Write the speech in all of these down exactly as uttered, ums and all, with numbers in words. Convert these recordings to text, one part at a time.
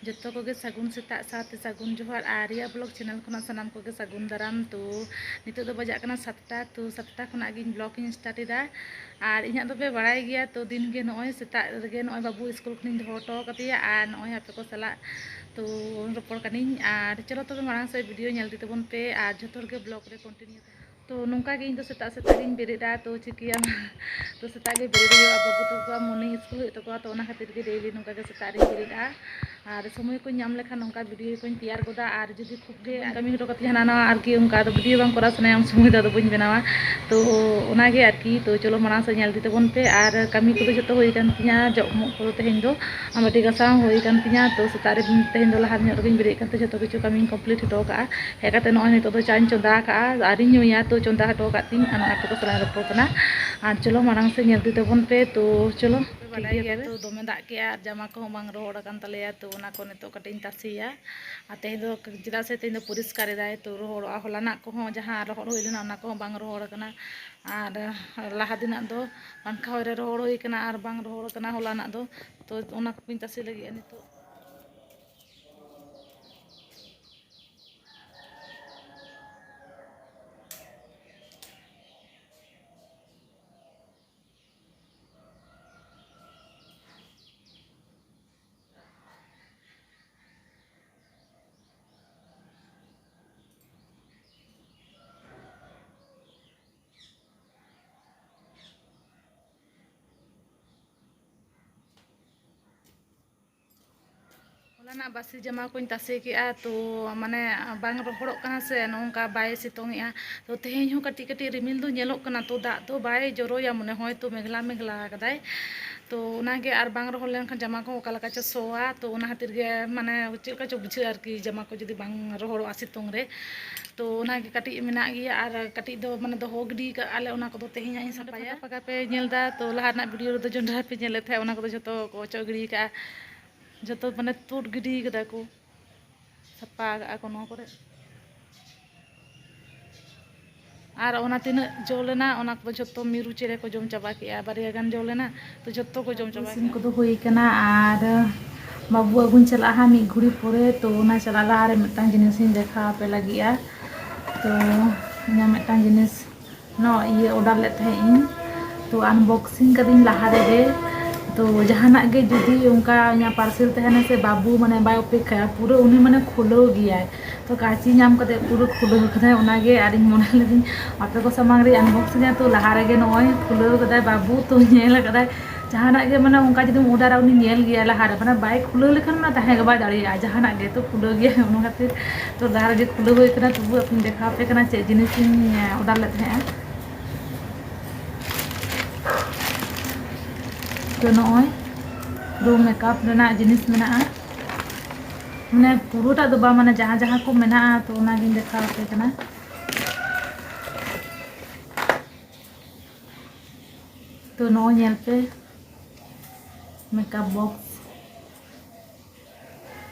ᱡᱚᱛᱚ ᱠᱚᱜᱮ ᱥᱟᱹᱜᱩᱱ ᱥᱮᱛᱟᱜ ᱥᱟᱶᱛᱮ ᱥᱟᱹᱜᱩᱱ ᱡᱚᱦᱟᱨ᱾ ᱟᱨ ᱨᱤᱭᱟ ᱵᱞᱚᱜ ᱪᱮᱱᱮᱞ ᱠᱷᱚᱱᱟᱜ ᱥᱟᱱᱟᱢ ᱠᱚᱜᱮ ᱥᱟᱹᱜᱩᱱ ᱫᱟᱨᱟᱢ᱾ ᱛᱚ ᱱᱤᱛᱚᱜ ᱫᱚ ᱵᱟᱡᱟᱜ ᱠᱟᱱᱟ ᱥᱟᱛᱴᱟ᱾ ᱛᱚ ᱥᱟᱛᱴᱟ ᱠᱷᱚᱱᱟᱜ ᱜᱮ ᱤᱧ ᱵᱞᱚᱜ ᱤᱧ ᱥᱴᱟᱨᱴ ᱮᱫᱟ᱾ ᱟᱨ ᱤᱧᱟᱹᱜ ᱫᱚᱯᱮ ᱵᱟᱲᱟᱭ ᱜᱮᱭᱟ, ᱛᱚ ᱫᱤᱱ ᱜᱮ ᱱᱚᱜᱼᱚᱭ ᱥᱮᱛᱟᱜ ᱨᱮᱜᱮ ᱱᱚᱜᱼᱚᱭ ᱵᱟᱹᱵᱩ ᱥᱠᱩᱞ ᱠᱷᱚᱱᱤᱧ ᱫᱚᱦᱚ ᱦᱚᱴᱚ ᱠᱟᱫᱮᱭᱟ ᱟᱨ ᱱᱚᱜᱼᱚᱭ ᱟᱯᱮ ᱠᱚ ᱥᱟᱞᱟᱜ ᱛᱚ ᱨᱚᱯᱚᱲ ᱠᱟᱹᱱᱟᱹᱧ᱾ ᱟᱨ ᱪᱚᱞᱚ ᱛᱚᱵᱮ ᱢᱟᱲᱟᱝ ᱥᱮᱫ ᱵᱷᱤᱰᱤᱭᱳ ᱧᱮᱞ ᱤᱫᱤ ᱛᱟᱵᱚᱱ ᱯᱮ ᱟᱨ ᱡᱚᱛᱚ ᱦᱚᱲ ᱜᱮ ᱵᱞᱚᱜ ᱨᱮ ᱠᱚᱱᱴᱤᱱᱤᱭᱩ ᱛᱟᱵᱚᱱ᱾ ᱛᱚ ᱱᱚᱝᱠᱟ ᱜᱮ ᱤᱧ ᱫᱚ ᱥᱮᱛᱟᱜ ᱥᱮᱛᱟᱜ ᱜᱤᱧ ᱵᱮᱨᱮᱫᱼᱟ᱾ ᱛᱚ ᱪᱤᱠᱟᱹᱭᱟᱢ, ᱛᱚ ᱥᱮᱛᱟᱜ ᱜᱮ ᱵᱮᱨᱮᱫ ᱦᱩᱭᱩᱜᱼᱟ, ᱵᱟᱹᱵᱩ ᱛᱟᱠᱚᱣᱟᱜ ᱢᱚᱨᱱᱤᱝ ᱥᱠᱩᱞ ᱦᱩᱭᱩᱜ ᱛᱟᱠᱚᱣᱟ᱾ ᱛᱚ ᱚᱱᱟ ᱠᱷᱟᱹᱛᱤᱨ ᱜᱮ ᱰᱮᱞᱤ ᱱᱚᱝᱠᱟ ᱜᱮ ᱥᱮᱛᱟᱜ ᱨᱤᱧ ᱵᱮᱨᱮᱫᱼᱟ᱾ ᱟᱨ ᱥᱚᱢᱚᱭ ᱠᱚᱧ ᱧᱟᱢ ᱞᱮᱠᱷᱟᱱ ᱱᱚᱝᱠᱟ ᱵᱷᱤᱰᱤᱭᱳ ᱠᱚᱧ ᱛᱮᱭᱟᱨ ᱜᱚᱫᱟ᱾ ᱟᱨ ᱡᱩᱫᱤ ᱠᱷᱩᱵ ᱜᱮ ᱠᱟᱹᱢᱤ ᱦᱚᱴᱚ ᱠᱟᱛᱮ ᱦᱟᱱᱟ ᱱᱟᱣᱟ ᱟᱨᱠᱤ ᱚᱱᱠᱟ ᱫᱚ ᱵᱷᱤᱰᱤᱭᱳ ᱵᱟᱝ ᱠᱚᱨᱟᱣ ᱥᱟᱱᱟᱭᱟ, ᱩᱱ ᱥᱚᱢᱚᱭ ᱫᱚ ᱟᱫᱚ ᱵᱟᱹᱧ ᱵᱮᱱᱟᱣᱟ᱾ ᱛᱚ ᱚᱱᱟᱜᱮ ᱟᱨᱠᱤ᱾ ᱛᱚ ᱪᱚᱞᱚ ᱢᱟᱲᱟᱝ ᱥᱮᱫ ᱧᱮᱞ ᱤᱫᱤ ᱛᱟᱵᱚᱱ ᱯᱮ᱾ ᱟᱨ ᱠᱟᱹᱢᱤ ᱠᱚᱫᱚ ᱡᱚᱛᱚ ᱦᱩᱭ ᱠᱟᱱ ᱛᱤᱧᱟ, ᱡᱚᱜ ᱢᱚᱜ ᱠᱚᱫᱚ ᱛᱮᱦᱮᱧ ᱫᱚ ᱟᱨ ᱵᱟᱹᱴᱤ ᱜᱟᱥᱟᱣ ᱦᱚᱸ ᱦᱩᱭ ᱠᱟᱱ ᱛᱤᱧᱟ᱾ ᱛᱚ ᱥᱮᱛᱟᱜ ᱨᱮ ᱛᱮᱦᱮᱧ ᱫᱚ ᱞᱟᱦᱟ ᱧᱚᱜ ᱨᱮᱜᱮᱧ ᱵᱮᱨᱮᱫ ᱠᱟᱱᱛᱮ ᱡᱷᱚᱛᱚ ᱠᱤᱪᱷᱩ ᱠᱟᱹᱢᱤᱧ ᱠᱚᱢᱯᱞᱤᱴ ᱦᱚᱴᱚ ᱠᱟᱜᱼᱟ᱾ ᱦᱮᱡ ᱠᱟᱛᱮ ᱱᱚᱜᱼᱚᱭ ᱱᱤᱛᱚᱜ ᱫᱚ ᱪᱟᱧ ᱪᱚᱸᱫᱟ ᱠᱟᱜᱼᱟ, ᱟᱨᱤᱧ ᱧᱩᱭᱟ᱾ ᱛᱚ ᱪᱚᱸᱫᱟ ᱦᱚᱴᱚ ᱠᱟᱜ ᱛᱤᱧ ᱟᱨ ᱱᱚᱜᱼᱚᱭ ᱟᱯᱮ ᱠᱚ ᱥᱟᱞᱟᱜ ᱤᱧ ᱨᱚᱯᱚᱲ ᱠᱟᱱᱟ᱾ ᱟᱨ ᱪᱚᱞᱚ ᱢᱟᱲᱟᱝ ᱥᱮᱫ ᱧᱮᱞ ᱤᱫᱤ ᱛᱟᱵᱚᱱ ᱯᱮ᱾ ᱛᱚ ᱪᱚᱞᱚ, ᱴᱷᱤᱠ ᱵᱟᱰᱟᱭ ᱜᱮᱭᱟ ᱜᱮᱭᱟ ᱛᱚᱵᱮ᱾ ᱛᱚ ᱫᱚᱢᱮ ᱫᱟᱜ ᱠᱮᱜᱼᱟ ᱟᱨ ᱡᱟᱢᱟ ᱠᱚᱦᱚᱸ ᱵᱟᱝ ᱨᱚᱦᱚᱲ ᱟᱠᱟᱱ ᱛᱟᱞᱮᱭᱟ᱾ ᱛᱚ ᱚᱱᱟ ᱠᱚ ᱱᱤᱛᱚᱜ ᱠᱟᱹᱴᱤᱡ ᱤᱧ ᱛᱟᱥᱮᱭᱟ᱾ ᱟᱨ ᱛᱮᱦᱮᱧ ᱫᱚ, ᱪᱮᱫᱟᱜ ᱥᱮ ᱛᱮᱦᱮᱧ ᱫᱚ ᱯᱚᱨᱤᱥᱠᱟᱨ ᱮᱫᱟᱭ, ᱛᱚ ᱨᱚᱦᱚᱲᱚᱜᱼᱟ᱾ ᱦᱚᱞᱟᱱᱟᱜ ᱠᱚᱦᱚᱸ ᱡᱟᱦᱟᱸ ᱨᱚᱦᱚᱲ ᱦᱩᱭ ᱞᱮᱱᱟ ᱚᱱᱟ ᱠᱚᱦᱚᱸ ᱵᱟᱝ ᱨᱚᱦᱚᱲ ᱟᱠᱟᱱᱟ᱾ ᱟᱨ ᱞᱟᱦᱟ ᱫᱤᱱᱟᱜ ᱫᱚ ᱯᱟᱝᱠᱷᱟ ᱦᱚᱭ ᱨᱮ ᱨᱚᱦᱚᱲ ᱦᱩᱭ ᱠᱟᱱᱟ ᱟᱨ ᱵᱟᱝ ᱨᱚᱦᱚᱲ ᱟᱠᱟᱱᱟ ᱦᱚᱞᱟᱱᱟᱜ ᱫᱚ᱾ ᱛᱚ ᱚᱱᱟ ᱠᱚᱜᱮᱧ ᱛᱟᱥᱮ ᱞᱟᱹᱜᱤᱫᱼᱟ ᱱᱤᱛᱚᱜ᱾ ᱦᱚᱞᱟᱱᱟᱜ ᱵᱟᱥᱤ ᱡᱟᱢᱟ ᱠᱚᱧ ᱛᱟᱥᱮ ᱠᱮᱜᱼᱟ, ᱛᱚ ᱢᱟᱱᱮ ᱵᱟᱝ ᱨᱚᱦᱚᱲᱚᱜ ᱠᱟᱱᱟ ᱥᱮ, ᱱᱚᱝᱠᱟ ᱵᱟᱭ ᱥᱤᱛᱩᱝ ᱮᱜᱼᱟ᱾ ᱛᱚ ᱛᱮᱦᱮᱧ ᱦᱚᱸ ᱠᱟᱹᱴᱤᱡ ᱠᱟᱹᱴᱤᱡ ᱨᱤᱢᱤᱞ ᱫᱚ ᱧᱮᱞᱚᱜ ᱠᱟᱱᱟ, ᱛᱚ ᱫᱟᱜ ᱫᱚ ᱵᱟᱭ ᱡᱚᱨᱚᱭᱟ ᱢᱚᱱᱮ ᱦᱚᱭ, ᱛᱚ ᱢᱮᱜᱷᱞᱟ ᱢᱮᱜᱷᱞᱟ ᱟᱠᱟᱫᱟᱭ᱾ ᱛᱚ ᱚᱱᱟᱜᱮ, ᱟᱨ ᱵᱟᱝ ᱨᱚᱦᱚᱲ ᱞᱮᱱᱠᱷᱟᱱ ᱡᱟᱢᱟ ᱠᱚᱦᱚᱸ ᱚᱠᱟ ᱞᱮᱠᱟ ᱪᱚ ᱥᱚᱣᱟ, ᱛᱚ ᱚᱱᱟ ᱠᱷᱟᱹᱛᱤᱨ ᱜᱮ ᱢᱟᱱᱮ ᱪᱮᱫ ᱞᱮᱠᱟ ᱪᱚ ᱵᱩᱡᱷᱟᱹᱜᱼᱟ ᱟᱨᱠᱤ, ᱡᱟᱢᱟ ᱠᱚ ᱡᱩᱫᱤ ᱵᱟᱝ ᱨᱚᱦᱚᱲᱚᱜᱼᱟ ᱥᱤᱛᱩᱝ ᱨᱮ᱾ ᱛᱚ ᱚᱱᱟᱜᱮ ᱠᱟᱹᱴᱤᱡ ᱢᱮᱱᱟᱜ ᱜᱮᱭᱟ ᱟᱨ ᱠᱟᱹᱴᱤᱡ ᱫᱚ ᱢᱟᱱᱮ ᱫᱚᱦᱚ ᱜᱤᱰᱤ ᱠᱟᱜᱼᱟ ᱞᱮ, ᱚᱱᱟ ᱠᱚᱫᱚ ᱛᱮᱦᱮᱧ ᱦᱟᱸᱜ ᱤᱧ ᱥᱟᱯᱷᱟᱭᱟ᱾ ᱯᱷᱟᱸᱠᱟ ᱯᱮ ᱧᱮᱞ ᱮᱫᱟ, ᱛᱚ ᱞᱟᱦᱟ ᱨᱮᱱᱟᱜ ᱵᱷᱤᱰᱤᱭᱳ ᱨᱮᱫᱚ ᱡᱚᱱᱰᱨᱟ ᱯᱮ ᱧᱮᱞᱮᱫ ᱛᱟᱦᱮᱸᱫ, ᱚᱱᱟ ᱠᱚᱫᱚ ᱡᱷᱚᱛᱚ ᱠᱚ ᱚᱪᱚᱜ ᱜᱤᱰᱤ ᱠᱟᱜᱼᱟ, ᱡᱷᱚᱛᱚ ᱢᱟᱱᱮ ᱛᱩᱫ ᱜᱤᱰᱤ ᱠᱟᱫᱟ ᱠᱚ, ᱥᱟᱯᱷᱟ ᱠᱟᱜᱼᱟ ᱠᱚ ᱱᱚᱣᱟ ᱠᱚᱨᱮ᱾ ᱟᱨ ᱚᱱᱟ ᱛᱤᱱᱟᱹᱜ ᱡᱚ ᱞᱮᱱᱟ, ᱚᱱᱟ ᱠᱚᱫᱚ ᱡᱷᱚᱛᱚ ᱢᱤᱨᱩ ᱪᱮᱬᱮ ᱠᱚ ᱡᱚᱢ ᱪᱟᱵᱟ ᱠᱮᱜᱼᱟ᱾ ᱵᱟᱨᱭᱟ ᱜᱟᱱ ᱡᱚ ᱞᱮᱱᱟ, ᱛᱚ ᱡᱷᱚᱛᱚ ᱠᱚ ᱡᱚᱢ ᱪᱟᱵᱟ ᱤᱥᱤᱱ ᱠᱮᱜᱼᱟ᱾ ᱠᱚᱫᱚ ᱦᱩᱭ ᱠᱟᱱᱟ ᱟᱨ ᱵᱟᱹᱵᱩ ᱟᱹᱜᱩᱧ ᱪᱟᱞᱟᱜᱼᱟ ᱦᱟᱸᱜ ᱢᱤᱫ ᱜᱷᱩᱲᱤ ᱯᱚᱨᱮ᱾ ᱛᱚ ᱚᱱᱟ ᱪᱟᱞᱟᱜ ᱞᱟᱦᱟ ᱨᱮ ᱢᱤᱫᱴᱟᱝ ᱡᱤᱱᱤᱥ ᱤᱧ ᱫᱮᱠᱷᱟᱣ ᱟᱯᱮ ᱞᱟᱹᱜᱤᱫᱼᱟ᱾ ᱛᱚ ᱤᱧᱟᱹᱜ ᱢᱤᱫᱴᱟᱝ ᱡᱤᱱᱤᱥ ᱱᱚᱣᱟ ᱤᱭᱟᱹ ᱚᱰᱟᱨ ᱞᱮᱫ ᱛᱟᱦᱮᱸᱫ ᱤᱧ᱾ ᱛᱚ ᱟᱱᱵᱚᱠᱥᱤᱝ ᱠᱟᱹᱫᱟᱹᱧ ᱞᱟᱦᱟ ᱨᱮᱜᱮ᱾ ᱛᱚ ᱡᱟᱦᱟᱱᱟᱜ ᱜᱮ ᱡᱩᱫᱤ ᱚᱱᱠᱟ ᱤᱧᱟᱹᱜ ᱯᱟᱨᱥᱮᱞ ᱛᱟᱦᱮᱱᱟ ᱥᱮ, ᱵᱟᱹᱵᱩ ᱢᱟᱱᱮ ᱵᱟᱭ ᱚᱯᱮᱠᱠᱷᱟᱭᱟ, ᱯᱩᱨᱟᱹ ᱩᱱᱤ ᱢᱟᱱᱮ ᱠᱷᱩᱞᱟᱹᱣ ᱜᱮᱭᱟᱭ᱾ ᱛᱚ ᱠᱟᱹᱪᱤ ᱧᱟᱢ ᱠᱟᱛᱮ ᱯᱩᱨᱟᱹ ᱠᱷᱩᱞᱟᱹᱣ ᱠᱟᱫᱟᱭ, ᱚᱱᱟᱜᱮ ᱟᱨᱤᱧ ᱢᱚᱱᱮ ᱞᱮᱫᱟᱹᱧ ᱟᱯᱮ ᱠᱚ ᱥᱟᱢᱟᱝ ᱨᱮ ᱟᱱᱵᱚᱠᱥᱤᱝᱟ᱾ ᱛᱚ ᱞᱟᱦᱟ ᱨᱮᱜᱮ ᱱᱚᱜᱼᱚᱭ ᱠᱷᱩᱞᱟᱹᱣ ᱠᱟᱫᱟᱭ ᱵᱟᱹᱵᱩ, ᱛᱚ ᱧᱮᱞ ᱠᱟᱫᱟᱭ᱾ ᱡᱟᱦᱟᱱᱟᱜ ᱜᱮ ᱢᱟᱱᱮ ᱚᱱᱠᱟ ᱡᱩᱫᱤᱢ ᱚᱰᱟᱨᱟ, ᱩᱱᱤ ᱧᱮᱞ ᱜᱮᱭᱟᱭ ᱞᱟᱦᱟ ᱨᱮ, ᱢᱟᱱᱮ ᱵᱟᱭ ᱠᱷᱩᱞᱟᱹᱣ ᱞᱮᱠᱷᱟᱱ ᱢᱟᱱᱮ ᱛᱟᱦᱮᱸ ᱜᱮ ᱵᱟᱭ ᱫᱟᱲᱮᱭᱟᱜᱼᱟ, ᱡᱟᱦᱟᱱᱟᱜ ᱜᱮ ᱛᱚ ᱠᱷᱩᱞᱟᱹᱣ ᱜᱮᱭᱟᱭ᱾ ᱚᱱᱟ ᱠᱷᱟᱹᱛᱤᱨ ᱛᱚ ᱞᱟᱦᱟ ᱨᱮᱜᱮ ᱠᱷᱩᱞᱟᱹᱣ ᱦᱩᱭ ᱠᱟᱱᱟ᱾ ᱛᱚᱵᱩ ᱟᱯᱮᱧ ᱫᱮᱠᱷᱟᱣ ᱟᱯᱮ ᱠᱟᱱᱟ ᱪᱮᱫ ᱡᱤᱱᱤᱥ ᱤᱧ ᱚᱰᱟᱨ ᱞᱮᱫ ᱛᱟᱦᱮᱸᱜᱼᱟ᱾ ᱛᱚ ᱱᱚᱜᱼᱚᱭ ᱯᱩᱨᱟᱹ ᱢᱮᱠᱟᱯ ᱨᱮᱱᱟᱜ ᱡᱤᱱᱤᱥ ᱢᱮᱱᱟᱜᱼᱟ, ᱢᱟᱱᱮ ᱯᱩᱨᱟᱹᱴᱟᱜ ᱫᱚ ᱵᱟᱝ, ᱢᱟᱱᱮ ᱡᱟᱦᱟᱸ ᱡᱟᱦᱟᱸ ᱠᱚ ᱢᱮᱱᱟᱜᱼᱟ, ᱛᱚ ᱚᱱᱟᱜᱤᱧ ᱫᱮᱠᱷᱟᱣ ᱟᱯᱮ ᱠᱟᱱᱟ᱾ ᱛᱚ ᱱᱚᱜᱼᱚᱭ ᱧᱮᱞ ᱯᱮ, ᱢᱮᱠᱟᱯ ᱵᱚᱠᱥ᱾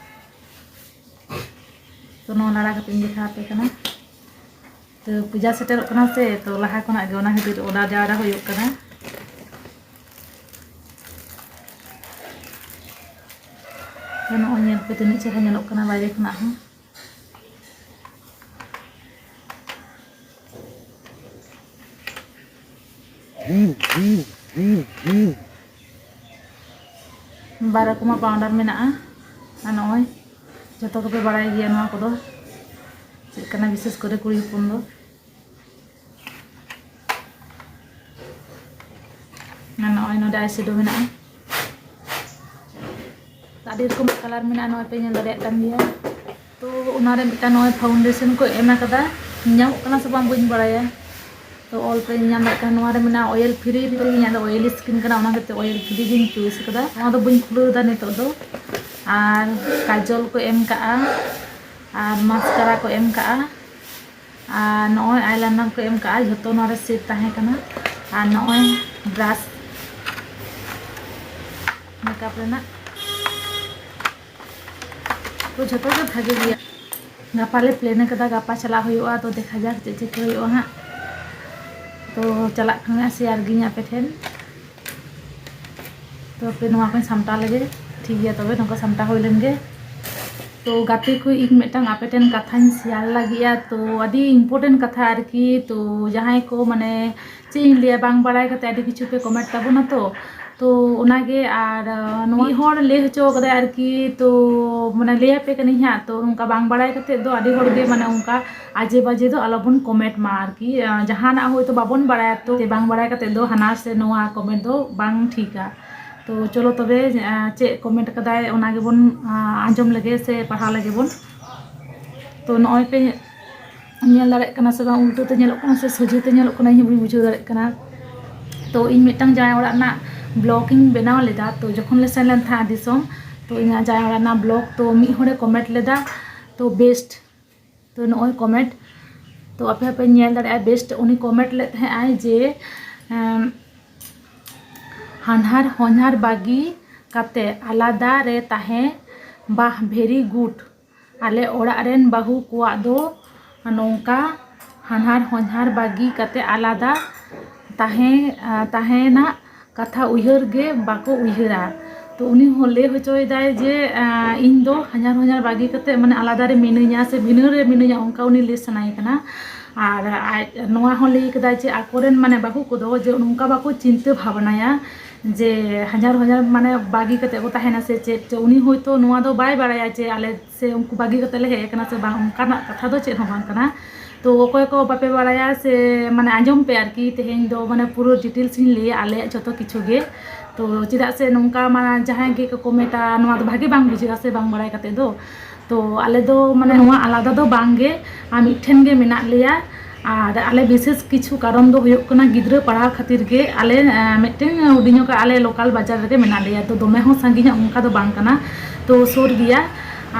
ᱛᱚ ᱱᱚᱣᱟ ᱞᱟᱲᱟ ᱠᱟᱛᱮ ᱤᱧ ᱫᱮᱠᱷᱟᱣ ᱟᱯᱮ ᱠᱟᱱᱟ᱾ ᱛᱚ ᱯᱩᱡᱟ ᱥᱮᱴᱮᱨᱚᱜ ᱠᱟᱱᱟ ᱥᱮ, ᱛᱚ ᱞᱟᱦᱟ ᱠᱷᱚᱱᱟᱜ ᱜᱮ ᱚᱱᱟ ᱠᱷᱟᱹᱛᱤᱨ ᱚᱰᱟᱨ ᱡᱟᱣᱨᱟ ᱦᱩᱭᱩᱜ ᱠᱟᱱᱟ᱾ ᱛᱚ ᱱᱚᱜᱼᱚᱭ ᱧᱮᱞ ᱯᱮ, ᱛᱤᱱᱟᱹᱜ ᱪᱮᱦᱨᱟ ᱧᱮᱞᱚᱜ ᱠᱟᱱᱟ ᱵᱟᱭᱨᱮ ᱠᱷᱚᱱᱟᱜ ᱦᱚᱸ᱾ ᱵᱟᱨ ᱨᱚᱠᱚᱢᱟᱜ ᱯᱟᱣᱰᱟᱨ ᱢᱮᱱᱟᱜᱼᱟ᱾ ᱟᱨ ᱱᱚᱜᱼᱚᱭ ᱡᱚᱛᱚ ᱜᱮᱯᱮ ᱵᱟᱲᱟᱭ ᱜᱮᱭᱟ ᱱᱚᱣᱟ ᱠᱚᱫᱚ ᱪᱮᱫ ᱠᱟᱱᱟ, ᱵᱤᱥᱮᱥ ᱠᱚᱨᱮ ᱠᱩᱲᱤ ᱦᱚᱯᱚᱱ ᱫᱚ᱾ ᱟᱨ ᱱᱚᱜᱼᱚᱭ ᱱᱚᱰᱮ ᱟᱭ ᱥᱮᱰᱳ ᱢᱮᱱᱟᱜᱼᱟ᱾ ᱟᱹᱰᱤ ᱨᱚᱠᱚᱢ ᱠᱟᱞᱟᱨ ᱢᱮᱱᱟᱜᱼᱟ, ᱱᱚᱜᱼᱚᱭ ᱯᱮ ᱧᱮᱞ ᱫᱟᱲᱮᱭᱟᱜ ᱠᱟᱱ ᱜᱮᱭᱟ᱾ ᱛᱚ ᱚᱱᱟᱨᱮ ᱢᱤᱫᱴᱟᱝ ᱱᱚᱜᱼᱚᱭ ᱯᱷᱟᱣᱩᱱᱰᱮᱥᱚᱱ ᱠᱚ ᱮᱢ ᱟᱠᱟᱫᱟ, ᱧᱟᱢᱚᱜ ᱠᱟᱱᱟ ᱥᱮ ᱵᱟᱝ ᱵᱟᱹᱧ ᱵᱟᱲᱟᱭᱟ᱾ ᱛᱚ ᱚᱞ ᱯᱮ ᱧᱟᱢ ᱫᱟᱲᱮᱭᱟᱜ ᱠᱟᱱᱟ, ᱱᱚᱣᱟ ᱨᱮ ᱢᱮᱱᱟᱜᱼᱟ ᱚᱭᱮᱞ ᱯᱷᱨᱤ, ᱤᱧᱟᱹᱜ ᱫᱚ ᱚᱭᱮᱞ ᱥᱠᱤᱱ ᱠᱟᱱᱟ, ᱚᱱᱟ ᱠᱷᱟᱹᱛᱤᱨ ᱚᱭᱮᱞ ᱯᱷᱨᱤ ᱜᱤᱧ ᱪᱩᱭᱤᱥ ᱠᱟᱫᱟ᱾ ᱱᱚᱣᱟ ᱫᱚ ᱵᱟᱹᱧ ᱠᱷᱩᱞᱟᱹᱣ ᱮᱫᱟ ᱱᱤᱛᱚᱜ ᱫᱚ᱾ ᱟᱨ ᱠᱟᱡᱚᱞ ᱠᱚ ᱮᱢ ᱠᱟᱜᱼᱟ, ᱟᱨ ᱢᱟᱥᱠᱟᱨᱟ ᱠᱚ ᱮᱢ ᱠᱟᱜᱼᱟ, ᱟᱨ ᱱᱚᱜᱼᱚᱭ ᱟᱭᱞᱟᱭᱱᱟᱨ ᱠᱚ ᱮᱢ ᱠᱟᱜᱼᱟ, ᱡᱷᱚᱛᱚ ᱱᱚᱣᱟ ᱨᱮ ᱥᱮᱴ ᱛᱟᱦᱮᱸ ᱠᱟᱱᱟ᱾ ᱟᱨ ᱱᱚᱜᱼᱚᱭ ᱵᱨᱟᱥ ᱢᱮᱠᱟᱯ ᱨᱮᱱᱟᱜ, ᱛᱚ ᱡᱷᱚᱛᱚ ᱜᱮ ᱵᱷᱟᱜᱮ ᱜᱮᱭᱟ᱾ ᱜᱟᱯᱟ ᱞᱮ ᱯᱞᱮᱱ ᱟᱠᱟᱫᱟ, ᱜᱟᱯᱟ ᱪᱟᱞᱟᱜ ᱦᱩᱭᱩᱜᱼᱟ᱾ ᱛᱚ ᱫᱮᱠᱷᱟ ᱡᱟᱠ ᱪᱮᱫ ᱪᱤᱠᱟᱹ ᱦᱩᱭᱩᱜᱼᱟ ᱦᱟᱸᱜ᱾ ᱛᱚ ᱪᱟᱞᱟᱜ ᱠᱷᱟᱱ ᱦᱟᱸᱜ ᱥᱮᱭᱟᱨ ᱜᱤᱧ ᱟᱯᱮ ᱴᱷᱮᱱ᱾ ᱛᱚ ᱦᱟᱯᱮ ᱱᱚᱣᱟ ᱠᱚᱧ ᱥᱟᱢᱴᱟᱣ ᱞᱮᱜᱮ᱾ ᱴᱷᱤᱠ ᱜᱮᱭᱟ, ᱛᱚᱵᱮ ᱱᱚᱝᱠᱟ ᱥᱟᱢᱴᱟᱣ ᱦᱩᱭ ᱞᱮᱱ ᱜᱮ᱾ ᱛᱚ ᱜᱟᱛᱮ ᱠᱚ, ᱤᱧ ᱢᱤᱫᱴᱟᱝ ᱟᱯᱮ ᱴᱷᱮᱱ ᱠᱟᱛᱷᱟᱧ ᱥᱮᱭᱟᱨ ᱞᱟᱹᱜᱤᱫᱼᱟ᱾ ᱛᱚ ᱟᱹᱰᱤ ᱤᱢᱯᱚᱨᱴᱮᱱᱴ ᱠᱟᱛᱷᱟ ᱟᱨᱠᱤ᱾ ᱛᱚ ᱡᱟᱦᱟᱸᱭ ᱠᱚ ᱢᱟᱱᱮ ᱪᱮᱫ ᱤᱧ ᱞᱟᱹᱭᱟ, ᱵᱟᱝ ᱵᱟᱲᱟᱭ ᱠᱟᱛᱮ ᱟᱹᱰᱤ ᱠᱤᱪᱷᱩ ᱯᱮ ᱠᱚᱢᱮᱱᱴ ᱛᱟᱵᱚᱱᱟ᱾ ᱛᱚ ᱛᱚ ᱚᱱᱟᱜᱮ᱾ ᱟᱨ ᱱᱚᱣᱟ ᱢᱤᱫ ᱦᱚᱲ ᱞᱟᱹᱭ ᱦᱚᱪᱚ ᱠᱟᱫᱟᱭ ᱟᱨᱠᱤ᱾ ᱛᱚ ᱢᱟᱱᱮ ᱞᱟᱹᱭ ᱟᱯᱮ ᱠᱟᱹᱱᱟᱹᱧ ᱦᱟᱸᱜ᱾ ᱛᱚ ᱱᱚᱝᱠᱟ ᱵᱟᱝ ᱵᱟᱲᱟᱭ ᱠᱟᱛᱮ ᱫᱚ ᱟᱹᱰᱤ ᱦᱚᱲ ᱜᱮ ᱢᱟᱱᱮ ᱚᱱᱠᱟ ᱟᱡᱮ ᱵᱟᱡᱮ ᱫᱚ ᱟᱞᱚᱵᱚᱱ ᱠᱚᱢᱮᱱᱴ ᱢᱟ ᱟᱨᱠᱤ᱾ ᱡᱟᱦᱟᱱᱟᱜ ᱦᱚᱭᱛᱳ ᱵᱟᱵᱚᱱ ᱵᱟᱲᱟᱭᱟ, ᱛᱚ ᱵᱟᱝ ᱵᱟᱲᱟᱭ ᱠᱟᱛᱮ ᱫᱚ ᱦᱟᱱᱟ ᱥᱮ ᱱᱚᱣᱟ ᱠᱚᱢᱮᱱᱴ ᱫᱚ ᱵᱟᱝ ᱴᱷᱤᱠᱟ᱾ ᱛᱚ ᱪᱚᱞᱚ ᱛᱚᱵᱮ, ᱪᱮᱫ ᱠᱚᱢᱮᱱᱴ ᱠᱟᱫᱟᱭ ᱚᱱᱟ ᱜᱮᱵᱚᱱ ᱟᱸᱡᱚᱢ ᱞᱮᱜᱮ ᱥᱮ ᱯᱟᱲᱦᱟᱣ ᱞᱮᱜᱮ ᱵᱚᱱ᱾ ᱛᱚ ᱱᱚᱜᱼᱚᱭ ᱯᱮ ᱧᱮᱞ ᱫᱟᱲᱮᱭᱟᱜ ᱠᱟᱱᱟ ᱥᱮ ᱵᱟᱝ, ᱩᱞᱴᱟᱹ ᱛᱮ ᱧᱮᱞᱚᱜ ᱠᱟᱱᱟ ᱥᱮ ᱥᱚᱡᱷᱮ ᱛᱮ ᱧᱮᱞᱚᱜ ᱠᱟᱱᱟ, ᱤᱧ ᱦᱚᱸ ᱵᱟᱹᱧ ᱵᱩᱡᱷᱟᱹᱣ ᱫᱟᱲᱮᱭᱟᱜ ᱠᱟᱱᱟ᱾ ᱛᱚ ᱤᱧ ᱢᱤᱫᱴᱟᱝ ᱡᱟᱶᱟᱭ ᱚᱲᱟᱜ ᱨᱮᱱᱟᱜ ᱵᱞᱚᱜ ᱤᱧ ᱵᱮᱱᱟᱣ ᱞᱮᱫᱟ᱾ ᱛᱚ ᱡᱚᱠᱷᱚᱱ ᱞᱮ ᱥᱮᱱ ᱞᱮᱱ ᱛᱟᱦᱮᱸᱫ ᱫᱤᱥᱚᱢ, ᱛᱚ ᱤᱧᱟᱹᱜ ᱡᱟᱶᱟᱭ ᱚᱲᱟᱜ ᱨᱮᱱᱟᱜ ᱵᱞᱚᱜ ᱛᱚ ᱢᱤᱫ ᱦᱚᱲᱮ ᱠᱚᱢᱮᱱᱴ ᱞᱮᱫᱟ, ᱛᱚ ᱵᱮᱥᱴ᱾ ᱛᱚ ᱱᱚᱜᱼᱚᱭ ᱠᱚᱢᱮᱱᱴ, ᱛᱚ ᱟᱯᱮ ᱦᱚᱸᱯᱮ ᱧᱮᱞ ᱫᱟᱲᱮᱭᱟᱜᱼᱟ, ᱵᱮᱥᱴ ᱩᱱᱤ ᱠᱚᱢᱮᱱᱴ ᱞᱮᱫ ᱛᱟᱦᱮᱸᱜ ᱟᱭ ᱡᱮ ᱮᱢ, ᱦᱟᱱᱦᱟᱨ ᱦᱚᱧᱦᱟᱨ ᱵᱟᱹᱜᱤ ᱠᱟᱛᱮ ᱟᱞᱟᱫᱟ ᱨᱮ ᱛᱟᱦᱮᱸ, ᱵᱟᱦ very good᱾ ᱟᱞᱮ ᱚᱲᱟᱜ ᱨᱮᱱ ᱵᱟᱹᱦᱩ ᱠᱚᱣᱟᱜ ᱫᱚ ᱱᱚᱝᱠᱟ ᱦᱟᱱᱦᱟᱨ ᱦᱚᱧᱦᱟᱨ ᱵᱟᱹᱜᱤ ᱠᱟᱛᱮ ᱟᱞᱟᱫᱟ ᱛᱟᱦᱮᱸ ᱛᱟᱦᱮᱱᱟᱜ ᱠᱟᱛᱷᱟ ᱩᱭᱦᱟᱹᱨ ᱜᱮ ᱵᱟᱠᱚ ᱩᱭᱦᱟᱹᱨᱟ᱾ ᱛᱚ ᱩᱱᱤ ᱦᱚᱸ ᱞᱟᱹᱭ ᱦᱚᱪᱚᱭᱮᱫᱟᱭ ᱡᱮ ᱤᱧ ᱫᱚ ᱦᱟᱧᱦᱟᱨ ᱦᱚᱧᱦᱟᱨ ᱵᱟᱹᱜᱤ ᱠᱟᱛᱮ ᱢᱟᱱᱮ ᱟᱞᱟᱫᱟ ᱨᱮ ᱢᱤᱱᱟᱹᱧᱟ ᱥᱮ ᱵᱷᱤᱱᱟᱹ ᱨᱮ ᱢᱤᱱᱟᱹᱧᱟ, ᱚᱱᱠᱟ ᱩᱱᱤ ᱞᱟᱹᱭ ᱥᱟᱱᱟᱭᱮ ᱠᱟᱱᱟ᱾ ᱟᱨ ᱟᱡ ᱱᱚᱣᱟ ᱦᱚᱸ ᱞᱟᱹᱭ ᱠᱮᱫᱟᱭ ᱡᱮ ᱟᱠᱚᱨᱮᱱ ᱢᱟᱱᱮ ᱵᱟᱹᱦᱩ ᱠᱚᱫᱚ ᱡᱮ ᱱᱚᱝᱠᱟ ᱵᱟᱠᱚ ᱪᱤᱱᱛᱟᱹ ᱵᱷᱟᱵᱽᱱᱟᱭᱟ ᱡᱮ ᱦᱟᱧᱦᱟᱨ ᱦᱚᱧᱦᱟᱨ ᱢᱟᱱᱮ ᱵᱟᱹᱜᱤ ᱠᱟᱛᱮ ᱠᱚ ᱛᱟᱦᱮᱱᱟ ᱥᱮ ᱪᱮᱫ ᱪᱚ᱾ ᱩᱱᱤ ᱦᱚᱭᱛᱳ ᱱᱚᱣᱟ ᱫᱚ ᱵᱟᱭ ᱵᱟᱲᱟᱭᱟ ᱡᱮ ᱟᱞᱮ ᱥᱮ ᱩᱱᱠᱩ ᱵᱟᱹᱜᱤ ᱠᱟᱛᱮ ᱞᱮ ᱦᱮᱡ ᱟᱠᱟᱱᱟ ᱥᱮ ᱵᱟᱝ, ᱚᱱᱠᱟᱱᱟᱜ ᱠᱟᱛᱷᱟ ᱫᱚ ᱪᱮᱫ ᱦᱚᱸ ᱵᱟᱝ ᱠᱟᱱᱟ᱾ ᱛᱚ ᱚᱠᱚᱭ ᱠᱚ ᱵᱟᱯᱮ ᱵᱟᱲᱟᱭᱟ ᱥᱮ ᱢᱟᱱᱮ ᱟᱸᱡᱚᱢ ᱯᱮ ᱟᱨᱠᱤ, ᱛᱮᱦᱮᱧ ᱫᱚ ᱢᱟᱱᱮ ᱯᱩᱨᱟᱹ ᱰᱤᱴᱮᱞᱥ ᱤᱧ ᱞᱟᱹᱭᱟ ᱟᱞᱮᱭᱟᱜ ᱡᱚᱛᱚ ᱠᱤᱪᱷᱩ ᱜᱮ᱾ ᱛᱚ ᱪᱮᱫᱟᱜ ᱥᱮ ᱱᱚᱝᱠᱟ ᱢᱟ ᱡᱟᱦᱟᱸᱭ ᱜᱮ ᱠᱚ ᱠᱚᱢᱮᱱᱴᱟ, ᱱᱚᱣᱟ ᱫᱚ ᱵᱷᱟᱜᱮ ᱵᱟᱝ ᱵᱩᱡᱷᱟᱹᱜᱼᱟ ᱥᱮ ᱵᱟᱝ ᱵᱟᱲᱟᱭ ᱠᱟᱛᱮ ᱫᱚ᱾ ᱛᱚ ᱟᱞᱮ ᱫᱚ ᱢᱟᱱᱮ ᱱᱚᱣᱟ ᱟᱞᱟᱫᱟ ᱫᱚ ᱵᱟᱝ ᱜᱮ, ᱟᱨ ᱢᱤᱫᱴᱷᱮᱱ ᱜᱮ ᱢᱮᱱᱟᱜ ᱞᱮᱭᱟ᱾ ᱟᱨ ᱟᱞᱮ ᱵᱤᱥᱮᱥ ᱠᱤᱪᱷᱩ ᱠᱟᱨᱚᱱ ᱫᱚ ᱦᱩᱭᱩᱜ ᱠᱟᱱᱟ ᱜᱤᱫᱽᱨᱟᱹ ᱯᱟᱲᱦᱟᱣ ᱠᱷᱟᱹᱛᱤᱨ ᱜᱮ ᱟᱞᱮ ᱢᱤᱫᱴᱮᱱ ᱦᱩᱰᱤᱧ ᱧᱚᱜ ᱟᱞᱮ ᱞᱳᱠᱟᱞ ᱵᱟᱡᱟᱨ ᱨᱮᱜᱮ ᱢᱮᱱᱟᱜ ᱞᱮᱭᱟ᱾ ᱛᱚ ᱫᱚᱢᱮ ᱦᱚᱸ ᱥᱟᱺᱜᱤᱧᱟ ᱚᱱᱠᱟ ᱫᱚ ᱵᱟᱝ ᱠᱟᱱᱟ, ᱛᱚ ᱥᱩᱨ ᱜᱮᱭᱟ᱾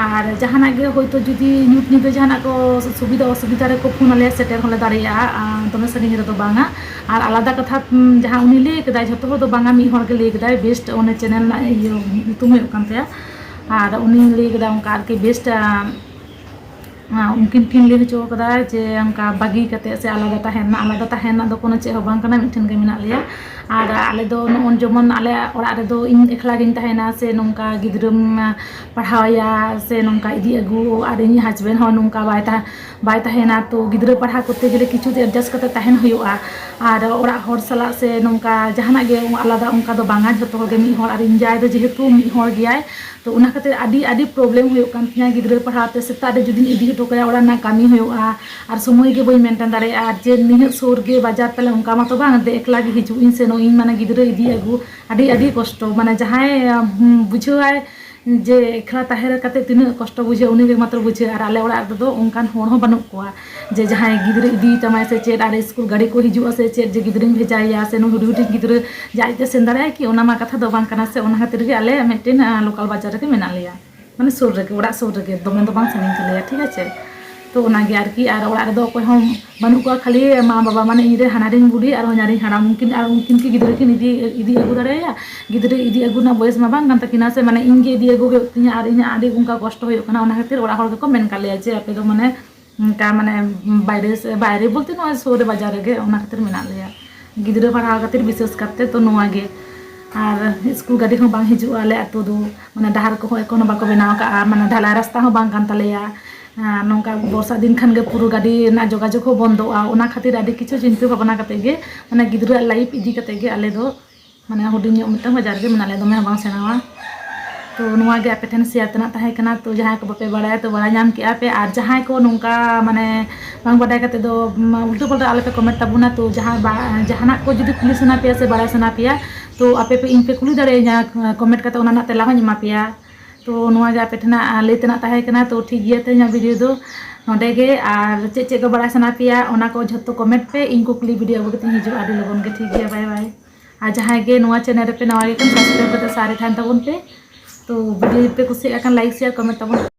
ᱟᱨ ᱡᱟᱦᱟᱱᱟᱜ ᱜᱮ ᱦᱚᱭᱛᱳ ᱡᱩᱫᱤ ᱧᱩᱛ ᱧᱤᱫᱟᱹ ᱡᱟᱦᱟᱱᱟᱜ ᱠᱚ ᱥᱩᱵᱤᱫᱷᱟ ᱚᱥᱩᱵᱤᱫᱷᱟ ᱨᱮᱠᱚ ᱯᱷᱳᱱ ᱟᱞᱮᱭᱟ, ᱥᱮᱴᱮᱨ ᱦᱚᱸᱞᱮ ᱫᱟᱲᱮᱭᱟᱜᱼᱟ, ᱟᱨ ᱫᱚᱢᱮ ᱥᱟᱺᱜᱤᱧ ᱨᱮᱫᱚ ᱵᱟᱝᱟ᱾ ᱟᱨ ᱟᱞᱟᱫᱟ ᱠᱟᱛᱷᱟ, ᱩᱢ, ᱡᱟᱦᱟᱸ ᱩᱱᱤ ᱞᱟᱹᱭ ᱠᱮᱫᱟᱭ, ᱡᱷᱚᱛᱚ ᱦᱚᱲ ᱫᱚ ᱵᱟᱝᱟ, ᱢᱤᱫ ᱦᱚᱲ ᱜᱮ ᱞᱟᱹᱭ ᱠᱮᱫᱟᱭ, ᱵᱮᱥᱴ ᱚᱱᱮ ᱪᱮᱱᱮᱞ ᱨᱮᱱᱟᱜ ᱤᱭᱟᱹ ᱧᱩᱛᱩᱢ ᱦᱩᱭᱩᱜ ᱠᱟᱱ ᱛᱟᱭᱟ᱾ ᱟᱨ ᱩᱱᱤ ᱞᱟᱹᱭ ᱠᱮᱫᱟ ᱚᱱᱠᱟ ᱟᱨᱠᱤ ᱵᱮᱥᱴ, ᱟᱸ, ᱩᱱᱠᱤᱱ ᱠᱤᱱ ᱞᱟᱹᱭ ᱦᱚᱪᱚ ᱠᱟᱫᱟ ᱡᱮ ᱚᱱᱠᱟ ᱵᱟᱹᱜᱤ ᱠᱟᱛᱮ ᱥᱮ ᱟᱞᱟᱫᱟ ᱛᱟᱦᱮᱱ ᱨᱮᱱᱟᱜ, ᱟᱞᱟᱫᱟ ᱛᱟᱦᱮᱱ ᱨᱮᱱᱟᱜ ᱫᱚ ᱠᱳᱱᱳ ᱪᱮᱫ ᱦᱚᱸ ᱵᱟᱝ ᱠᱟᱱᱟ, ᱢᱤᱫᱴᱷᱮᱱ ᱜᱮ ᱢᱮᱱᱟᱜ ᱞᱮᱭᱟ᱾ ᱟᱨ ᱟᱞᱮ ᱫᱚ ᱱᱚᱜᱼᱚᱭ ᱡᱮᱢᱚᱱ ᱟᱞᱮ ᱚᱲᱟᱜ ᱨᱮᱫᱚ ᱤᱧ ᱮᱠᱞᱟ ᱜᱤᱧ ᱛᱟᱦᱮᱱᱟ, ᱥᱮ ᱱᱚᱝᱠᱟ ᱜᱤᱫᱽᱨᱟᱹᱢ ᱯᱟᱲᱦᱟᱣᱮᱭᱟ, ᱥᱮ ᱱᱚᱝᱠᱟ ᱤᱫᱤ ᱟᱹᱜᱩ, ᱟᱨ ᱤᱧ husband ᱦᱚᱸ ᱱᱚᱝᱠᱟ ᱵᱟᱭ ᱛᱟᱦᱮᱸ ᱵᱟᱭ ᱛᱟᱦᱮᱱᱟ᱾ ᱛᱚ ᱜᱤᱫᱽᱨᱟᱹ ᱯᱟᱲᱦᱟᱣ ᱠᱚᱨᱛᱮ ᱜᱮᱞᱮ ᱠᱤᱪᱷᱩ ᱫᱤᱱ adjust ᱠᱟᱛᱮ ᱛᱟᱦᱮᱱ ᱦᱩᱭᱩᱜᱼᱟ᱾ ᱟᱨ ᱚᱲᱟᱜ ᱦᱚᱲ ᱥᱟᱞᱟᱜ ᱥᱮ ᱱᱚᱝᱠᱟ ᱡᱟᱦᱟᱱᱟᱜ ᱜᱮ ᱟᱞᱟᱫᱟ ᱚᱱᱠᱟ ᱫᱚ ᱵᱟᱝᱟ, ᱡᱷᱚᱛᱚ ᱦᱚᱲ ᱜᱮ ᱢᱤᱫ ᱦᱚᱲ᱾ ᱟᱨ ᱤᱧ ᱡᱟᱶᱟᱭ ᱫᱚ ᱡᱮᱦᱮᱛᱩ ᱢᱤᱫ ᱦᱚᱲ ᱜᱮᱭᱟᱭ, ᱛᱚ ᱚᱱᱟ ᱠᱷᱟᱹᱛᱤᱨ ᱟᱹᱰᱤ ᱟᱹᱰᱤ problem ᱦᱩᱭᱩᱜ ᱠᱟᱱ ᱛᱤᱧᱟ ᱜᱤᱫᱽᱨᱟᱹ ᱯᱟᱲᱦᱟᱣ ᱛᱮ᱾ ᱥᱮᱛᱟᱜ ᱨᱮ ᱡᱩᱫᱤᱧ ᱤᱫᱤ ᱦᱚᱴᱚ ᱠᱟᱭᱟ ᱚᱲᱟᱜ ᱨᱮᱱᱟᱜ ᱠᱟᱹᱢᱤ ᱦᱩᱭᱩᱜᱼᱟ, ᱟᱨ ᱥᱚᱢᱚᱭ ᱜᱮ ᱵᱟᱹᱧ maintain ᱫᱟᱲᱮᱭᱟᱜᱼᱟ᱾ ᱟᱨ ᱡᱮ ᱱᱤᱱᱟᱹᱜ ᱥᱩᱨ ᱜᱮ ᱵᱟᱡᱟᱨ ᱛᱟᱞᱮ ᱚᱱᱠᱟ ᱢᱟᱛᱚ ᱵᱟᱝ, ᱫᱮ ᱮᱠᱞᱟ ᱜᱮ ᱦᱤᱡᱩᱜ ᱤᱧ ᱥᱮᱱᱚᱜ ᱤᱧ, ᱢᱟᱱᱮ ᱜᱤᱫᱽᱨᱟᱹ ᱤᱫᱤ ᱟᱹᱜᱩ ᱟᱹᱰᱤ ᱟᱹᱰᱤ ᱠᱚᱥᱴᱚ᱾ ᱢᱟᱱᱮ ᱡᱟᱦᱟᱸᱭ ᱵᱩᱡᱷᱟᱹᱣᱟᱭ ᱡᱮ ᱮᱠᱞᱟ ᱛᱟᱦᱮᱸ ᱠᱟᱛᱮ ᱛᱤᱱᱟᱹᱜ ᱠᱚᱥᱴᱚ ᱵᱩᱡᱷᱟᱹᱜᱼᱟ, ᱩᱱᱤ ᱜᱮ ᱢᱟᱛᱨᱚ ᱵᱩᱡᱷᱟᱹᱣᱟ᱾ ᱟᱨ ᱟᱞᱮ ᱚᱲᱟᱜ ᱨᱮᱫᱚ ᱚᱱᱠᱟᱱ ᱦᱚᱲ ᱦᱚᱸ ᱵᱟᱹᱱᱩᱜ ᱠᱚᱣᱟ ᱡᱮ ᱡᱟᱦᱟᱸᱭ ᱜᱤᱫᱽᱨᱟᱹ ᱤᱫᱤᱭᱮ ᱛᱟᱢᱟᱭ ᱥᱮ ᱪᱮᱫ, ᱟᱨ ᱥᱠᱩᱞ ᱜᱟᱹᱰᱤ ᱠᱚ ᱦᱤᱡᱩᱜᱼᱟ ᱥᱮ ᱪᱮᱫ, ᱡᱮ ᱜᱤᱫᱽᱨᱟᱹᱧ ᱵᱷᱮᱡᱟᱭᱮᱭᱟ ᱥᱮ ᱱᱩᱭ ᱦᱩᱰᱤᱧ ᱦᱩᱰᱤᱧ ᱜᱤᱫᱽᱨᱟᱹ ᱡᱮ ᱟᱡᱛᱮ ᱥᱮᱱ ᱫᱟᱲᱮᱭᱟᱜᱼᱟᱭ ᱠᱤ, ᱚᱱᱟ ᱢᱟ ᱠᱟᱛᱷᱟ ᱫᱚ ᱵᱟᱝ ᱠᱟᱱᱟ ᱥᱮ᱾ ᱚᱱᱟ ᱠᱷᱟᱹᱛᱤᱨ ᱜᱮ ᱟᱞᱮ ᱢᱤᱫᱴᱮᱱ local ᱵᱟᱡᱟᱨ ᱨᱮᱜᱮ ᱢᱮᱱᱟᱜ ᱞᱮᱭᱟ, ᱢᱟᱱᱮ ᱥᱩᱨ ᱨᱮᱜᱮ, ᱚᱲᱟᱜ ᱥᱩᱨ ᱨᱮᱜᱮ, ᱫᱚᱢᱮ ᱫᱚ ᱵᱟᱝ ᱥᱟᱺᱜᱤᱧ ᱛᱟᱞᱮᱭᱟ, ᱴᱷᱤᱠ ᱟᱪᱷᱮ᱾ ᱛᱚ ᱚᱱᱟᱜᱮ ᱟᱨᱠᱤ, ᱟᱨ ᱚᱲᱟᱜ ᱨᱮᱫᱚ ᱚᱠᱚᱭ ᱦᱚᱸ ᱵᱟᱹᱱᱩᱜ ᱠᱚᱣᱟ, ᱠᱷᱟᱹᱞᱤ ᱢᱟ ᱵᱟᱵᱟ, ᱢᱟᱱᱮ ᱤᱧ ᱨᱮ ᱦᱟᱱᱟᱨᱤᱧ ᱵᱩᱰᱷᱤ ᱟᱨ ᱦᱚᱧᱟᱨᱤᱧ ᱦᱟᱲᱟᱢ, ᱩᱱᱠᱤᱱ ᱟᱨ ᱩᱱᱠᱤᱱ ᱠᱤ ᱜᱤᱫᱽᱨᱟᱹ ᱠᱤᱱ ᱤᱫᱤ ᱤᱫᱤ ᱟᱹᱜᱩ ᱫᱟᱲᱮᱭᱟᱭᱟ? ᱜᱤᱫᱽᱨᱟᱹ ᱤᱫᱤ ᱟᱹᱜᱩ ᱨᱮᱱᱟᱜ ᱵᱚᱭᱮᱥ ᱢᱟ ᱵᱟᱝ ᱠᱟᱱ ᱛᱟᱹᱠᱤᱱᱟ ᱥᱮ, ᱢᱟᱱᱮ ᱤᱧ ᱜᱮ ᱤᱫᱤ ᱟᱹᱜᱩ ᱦᱩᱭᱩᱜ ᱛᱤᱧᱟ ᱟᱨ ᱤᱧᱟᱹᱜ ᱟᱹᱰᱤ ᱚᱱᱠᱟ ᱠᱚᱥᱴᱚ ᱦᱩᱭᱩᱜ ᱠᱟᱱᱟ᱾ ᱚᱱᱟ ᱠᱷᱟᱹᱛᱤᱨ ᱚᱲᱟᱜ ᱦᱚᱲ ᱜᱮᱠᱚ ᱢᱮᱱ ᱠᱟᱜ ᱞᱮᱭᱟ ᱡᱮ ᱟᱯᱮ ᱫᱚ ᱢᱟᱱᱮ ᱚᱱᱠᱟ ᱢᱟᱱᱮ ᱵᱟᱭᱨᱮ ᱥᱮ, ᱵᱟᱭᱨᱮ ᱵᱚᱞᱛᱮ ᱱᱚᱜᱼᱚᱭ ᱥᱩᱨ ᱨᱮ ᱵᱟᱡᱟᱨ ᱨᱮᱜᱮ, ᱚᱱᱟ ᱠᱷᱟᱹᱛᱤᱨ ᱢᱮᱱᱟᱜ ᱞᱮᱭᱟ᱾ ᱜᱤᱫᱽᱨᱟᱹ ᱯᱟᱲᱦᱟᱣ ᱠᱷᱟᱹᱛᱤᱨ ᱵᱤᱥᱮᱥ ᱠᱟᱨᱛᱮ ᱛᱚ ᱱᱚᱣᱟ ᱜᱮ᱾ ᱟᱨ ᱥᱠᱩᱞ ᱜᱟᱹᱰᱤ ᱦᱚᱸ ᱵᱟᱝ ᱦᱤᱡᱩᱜᱼᱟ ᱟᱞᱮ ᱟᱹᱛᱩ ᱫᱚ, ᱢᱟᱱᱮ ᱰᱟᱦᱟᱨ ᱠᱚᱦᱚᱸ ᱮᱠᱷᱚᱱᱳ ᱵᱟᱠᱚ ᱵᱮᱱᱟᱣ ᱠᱟᱜᱼᱟ, ᱢᱟᱱᱮ ᱰᱷᱟᱞᱟᱭ ᱨᱟᱥᱛᱟ ᱦᱚᱸ ᱵᱟᱝ ᱠᱟᱱ ᱛᱟᱞᱮᱭᱟ᱾ ᱟᱨ ᱱᱚᱝᱠᱟ ᱵᱚᱨᱥᱟ ᱫᱤᱱ ᱠᱷᱟᱱ ᱜᱮ ᱯᱩᱨᱟᱹ ᱜᱟᱹᱰᱤ ᱨᱮᱱᱟᱜ ᱡᱳᱜᱟᱡᱳᱜᱽ ᱦᱚᱸ ᱵᱚᱱᱫᱚᱜᱼᱟ᱾ ᱚᱱᱟ ᱠᱷᱟᱹᱛᱤᱨ ᱟᱹᱰᱤ ᱠᱤᱪᱷᱩ ᱪᱤᱱᱛᱟᱹ ᱵᱷᱟᱵᱽᱱᱟ ᱠᱟᱛᱮ ᱜᱮ, ᱢᱟᱱᱮ ᱜᱤᱫᱽᱨᱟᱹᱣᱟᱜ life ᱤᱫᱤ ᱠᱟᱛᱮ ᱜᱮ ᱟᱞᱮ ᱫᱚ ᱢᱟᱱᱮ ᱦᱩᱰᱤᱧ ᱧᱚᱜ ᱢᱤᱫᱴᱟᱝ ᱵᱟᱡᱟᱨ ᱨᱮᱜᱮ ᱢᱮᱱᱟᱜ ᱞᱮᱭᱟ, ᱫᱚᱢᱮ ᱦᱚᱸ ᱵᱟᱝ ᱥᱮᱬᱟᱣᱟ᱾ ᱛᱚ ᱱᱚᱣᱟ ᱜᱮ ᱟᱯᱮ ᱴᱷᱮᱱ share ᱛᱮᱱᱟᱜ ᱛᱟᱦᱮᱸ ᱠᱟᱱᱟ᱾ ᱛᱚ ᱡᱟᱦᱟᱸᱭ ᱠᱚ ᱵᱟᱯᱮ ᱵᱟᱲᱟᱭᱟ, ᱛᱚ ᱵᱟᱲᱟᱭ ᱧᱟᱢ ᱠᱮᱜᱼᱟ ᱯᱮ, ᱟᱨ ᱡᱟᱦᱟᱸᱭ ᱠᱚ ᱱᱚᱝᱠᱟ ᱢᱟᱱᱮ ᱵᱟᱝ ᱵᱟᱰᱟᱭ ᱠᱟᱛᱮ ᱫᱚ, ᱢᱟ, ᱩᱞᱴᱟᱹ ᱯᱟᱞᱴᱟ ᱟᱞᱚ ᱯᱮ comment ᱛᱟᱵᱚᱱᱟ᱾ ᱛᱚ ᱡᱟᱦᱟᱸ ᱵᱟ-, ᱡᱟᱦᱟᱱᱟᱜ ᱠᱚ ᱡᱩᱫᱤ ᱠᱩᱞᱤ ᱥᱟᱱᱟ ᱯᱮᱭᱟ ᱥᱮ ᱵᱟᱲᱟᱭ ᱥᱟᱱᱟ ᱯᱮᱭᱟ, ᱛᱚ ᱟᱯᱮ ᱯᱮ, ᱤᱧ ᱯᱮ ᱠᱩᱞᱤ ᱫᱟᱲᱮᱭᱟᱹᱧᱟ comment ᱠᱟᱛᱮ, ᱚᱱᱟ ᱨᱮᱱᱟᱜ ᱛᱮᱞᱟ ᱦᱚᱸᱧ ᱮᱢᱟ ᱯᱮᱭᱟ᱾ ᱛᱚ ᱱᱚᱣᱟ ᱜᱮ ᱟᱯᱮ ᱴᱷᱮᱱᱟᱜ ᱞᱟᱹᱭ ᱛᱮᱱᱟᱜ ᱛᱟᱦᱮᱸ ᱠᱟᱱᱟ᱾ ᱛᱚ ᱴᱷᱤᱠ ᱜᱮᱭᱟ, ᱛᱮᱦᱮᱧᱟᱜ video ᱫᱚ ᱱᱚᱸᱰᱮ ᱜᱮ, ᱟᱨ ᱪᱮᱫ ᱪᱮᱫ ᱠᱚ ᱵᱟᱲᱟᱭ ᱥᱟᱱᱟ ᱯᱮᱭᱟ ᱚᱱᱟ ᱠᱚ ᱡᱷᱚᱛᱚ comment ᱯᱮ, ᱤᱧ ᱠᱩᱠᱞᱤ video ᱟᱹᱜᱩ ᱠᱟᱛᱮᱧ ᱦᱤᱡᱩᱜᱼᱟ ᱟᱹᱰᱤ ᱞᱚᱜᱚᱱ ᱜᱮ᱾ ᱴᱷᱤᱠ ᱜᱮᱭᱟ, bye bye᱾ ᱟᱨ ᱡᱟᱦᱟᱸᱭ ᱜᱮ ᱱᱚᱣᱟ channel ᱨᱮᱯᱮ ᱱᱟᱣᱟ ᱜᱮ ᱠᱷᱟᱱ subscribe ᱠᱟᱛᱮ ᱥᱟᱨᱮ ᱛᱟᱦᱮᱱ ᱛᱟᱵᱚᱱ ᱯᱮ᱾ ᱛᱚ video ᱯᱮ ᱠᱩᱥᱤᱭᱟᱜ ᱠᱷᱟᱱ like share comment ᱛᱟᱵᱚᱱ᱾